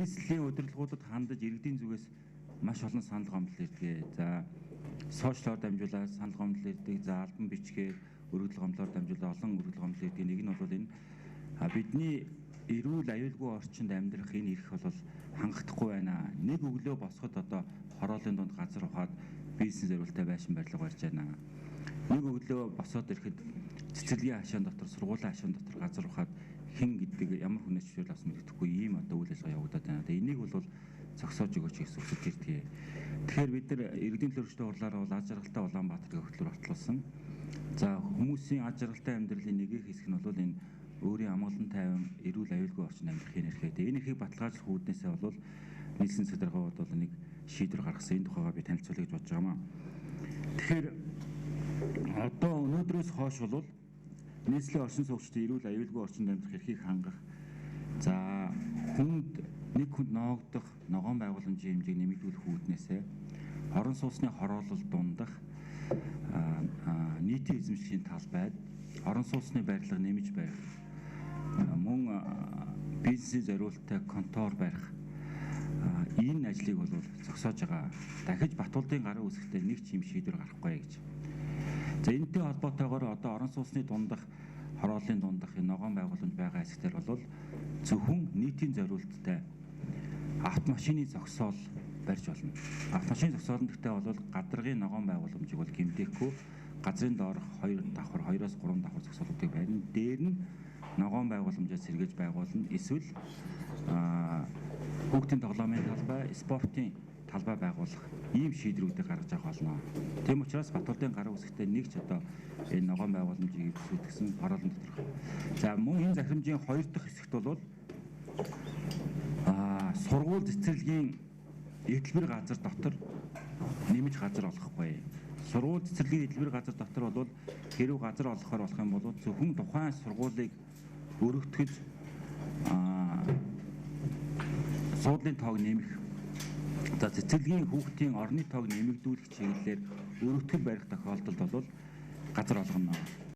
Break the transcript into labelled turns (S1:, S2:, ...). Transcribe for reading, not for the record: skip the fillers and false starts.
S1: Нийслэлийн удирдлагуудад хандаж иргэдийн зүгээс маш олон санал гомдол ирдэг. За сошиалор дамжуулаад санал гомдол ирдэг. За албан бичгээр өргөдөл гомдлоор дамжуулаад олон өргөдөл гомдол ирдэг. Нэг нь бол энэ бидний эрүүл аюулгүй орчинд амьдрах энэ эрх бол хангахдахгүй байна. Нэг өглөө босоход одоо хороолын дунд газар ухаад бизнес зориултаа байшин барилга барьж байна. Нэг өглөө босоод ирэхэд цэцэрлэгийн хашаан дотор, сургуулийн хашаан дотор газар ухаад хэн гэдэг ямар хүнээс чөлөөл авсан мэдэхгүй ийм одоо үйл ажиллагаа явагдаад байна. Тэгээ энийг бол зогсоож өгөөч гэсэн үсэж ирдэг. Тэгэхээр бид нар иргэдийн төлөөлөгчдийн хурлаараа бол аз жаргалтай Улаанбаатар гэх хөтөлбөр батлуулсан. За хүмүүсийн аз жаргалтай амьдралын нэг хэсэг нь бол энэ өөрийн амгалан тайван эрүүл аюулгүй орчинд амьдрахын эрхээ. Тэгээ энэ эрхийг баталгаажлах үүднээсээ бол нийслэлийн захиргаууд бол нэг шийдвэр гаргасан. Энэ тухайгаа би танилцуулъя гэж бодож байгаа маа. Тэгэхээр одоо өнөөдрөөс хойш бол нийслэлийн оршин суугчдын эрүүл аюулгүй орчинд амьдрах эрхийг хангах, за хүнд нэг хүнд ноогдох ногоон байгууламжийн хэмжээг нэмэгдүүлэх үүднээсээ орон сууцны хороолол дундах нийтийн эзэмшлийн талбайд орон сууцны барилга нэмж барих, мөн бизнесийн зориулттай контор барих энэ ажлыг бол зогсоож байгаа. Дахиж Батулдын гарын үсгтээ нэг ч юм шийдвэр гарахгүй гэж. За энэтэй холбоотойгоор одоо орон сууцны дундах хорооллын дундах энэ ногоон байгууламж байгаа хэсгээр бол зөвхөн нийтийн зориулттай автомашины зогсоол барьж болно. Автомашины зогсоол нь гэхдээ бол гадаргын ногоон байгууламжийг бол гэмтээхгүй газрын доорх 2 давхар 2-оос 3 давхар зогсоолуудыг барина. Дээр нь ногоон байгууламжаа сэргээж байгуулна. Эсвэл хүүхдийн тоглоомын талбай, спортын талбай байгуулах ийм шийдвэрүүдийг гаргаж авах болно. Тийм учраас Батулдын гарын үсгтээ нэг ч одоо энэ ногоон байгууламжийг сүйтгэсэн хороолон доторх. За мөн энэ захирамжийн хоёр дахь хэсэгт бол сургууль цэцэрлэгийн эдэлбэр газар дотор нэмж газар олохгүй. Сургууль цэцэрлэгийн эдэлбэр газар дотор бол хэрв газар олохоор болох юм бол зөвхөн тухайн сургуулийг өргөтгөж суудлын тоог нэмэх, за цэцэрлэгийн хүүхдийн орны тоог нэмэгдүүлэх чиглэлээр өргөтгөл барих тохиолдолд бол газар олгоно.